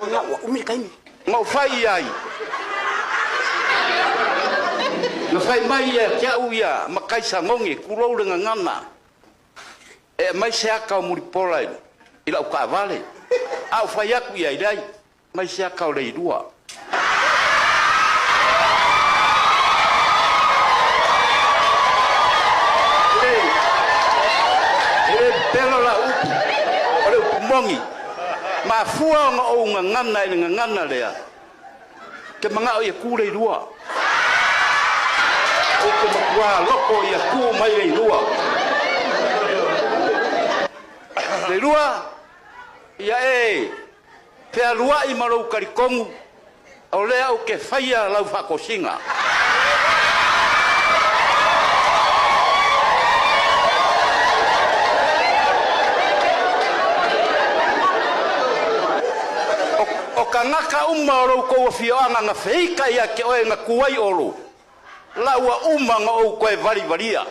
Ia, ua umi le taimi. Na ou fai i ai, na fai mai ia te au ia matai Sagogi, tulou le gagana, e aumai se ata o Mulipola i lau taavale. A ou fai atu i ai, leai, aumai se ata o Leilua. E le pepelo lau upu, o le upu moni. Mafua ona ou gagana i le gagana lea, ou te manao ia tu Leilua. Ou te matua loto ia tu mai Leilua. Leilua, ia e fealuai ma lou talitonu, o lea ou te faia lau faatosina. O tagata uma o lo outou afioaga na feita ia te oe na tu ai Olo, la ua uma ona ou toe valivalia.